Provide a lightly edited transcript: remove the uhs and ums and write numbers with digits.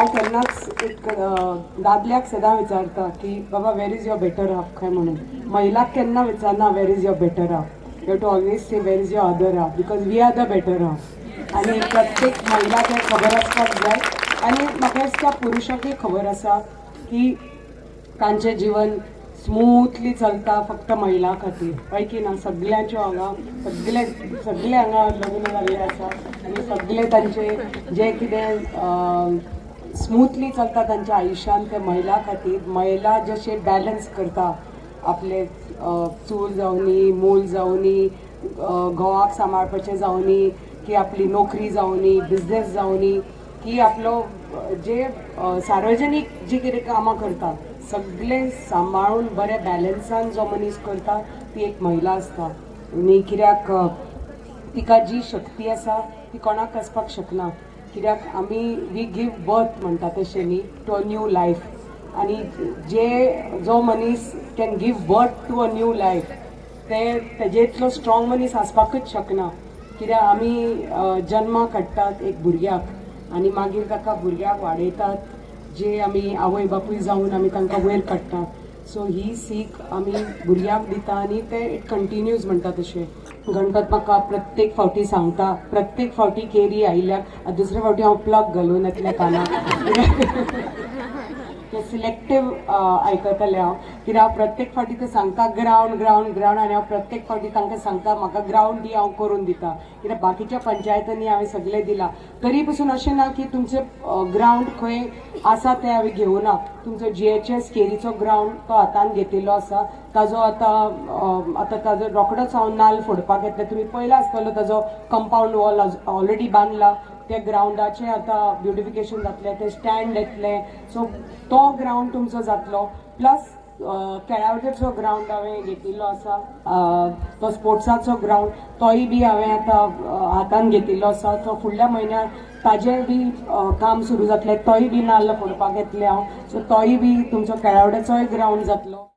हांव केन्नाच एक दादल्याक सदां विचारता की बाबा where is your better half काय म्हणून. महिलाक केन्ना विचारना where is your better half. You have to always say where is your other half, because we are the better half. आनी प्रत्येक महिलाक हें खबर आसपाक जाय. आनी म्हाका दिसता पुरुशाकूय खबर आसा की तांचें जिवन स्मूथली चलता फक्त महिला खातीर, हय की ना? सगल्यांच्यो हांगा सगळे सगळे हांगा लग्न जाल्ले आसा आनी सगळे तांचे जे कितें स्मूथली चलता तांच्या आयुश्यान ते महिला खातीर. महिला जशें बॅलन्स करता आपले चूल जावनी, मूल जावनी, घोवाक सांबाळपाचें जावनी, की आपली नोकरी जावनी, बिजनेस जावनी, की आपलो जे सार्वजनीक जी कितें कामां करता, सगळें सांबाळून बऱ्या बॅलन्सान जो मनीस करता ती एक महिला आसता. आनी कित्याक तिका जी शक्ती आसा ती कोणाक आसपाक शकना, कित्याक आमी we give birth म्हणटा तशें न्ही टू अ न्यू लायफ. आनी जे जो मनीस can give birth to a new life, ते तेजे इतलो स्ट्रॉंग मनीस आसपाकच शकना. कित्याक आमी जन्माक हाडटात एक भुरग्याक आनी मागीर ताका भुरग्याक वाडयतात, जे आमी आवय बापूय जावन आमी तांकां वयर काडटात. सो ही सीख आमी भुरग्यांक दिता आनी ते it continues म्हणटा तशें. गणपत म्हाका प्रत्येक फावटी सांगता, प्रत्येक फावटी केरी आयिल्ल्याक, दुसरे फावटी हांव प्लग घालून येतलें कानाक, ते सिलेक्टीव आयकतलें हांव. कित्याक हांव प्रत्येक फावटी ते सांगता ग्रावंड ग्रावंड ग्रावंड, आनी हांव प्रत्येक फावटी तांकां सांगता म्हाका ग्रावंड दी, हांव करून दिता. कित्याक बाकीच्या पंचायतींनी हांवें सगळें दिलां, तरी पसून अशें ना की तुमचें ग्रावंड खंय आसा तें हांवें घेवना. तुमचो जीएचएस केरीचो ग्रावंड तो हातान घेतिल्लो आसा, ताजो आतां आतां ताजो रोखडोच हांव नाल्ल फोडपाक येतलें. तुमी पळयला आसतलो, ताजो कंपावंड वॉल ऑलरेडी बांदला. त्या ग्रावंडाचें आतां ब्युटिफिकेशन जातलें, ते स्टँड येतले, सो तो ग्रावंड तुमचो जातलो. प्लस केळावटेचो ग्रावंड हांवें घेतिल्लो आसा, तो स्पोर्ट्साचो ग्रावंड, तोय बी हांवें आतां हातान घेतिल्लो आसा. तो फुडल्या म्हयन्याक ताजें बी काम सुरू जातलें, तोय बी नाल्ल फोडपाक येतलें हांव. सो तोय बी तुमचो केळावड्याचोय ग्रावंड जातलो.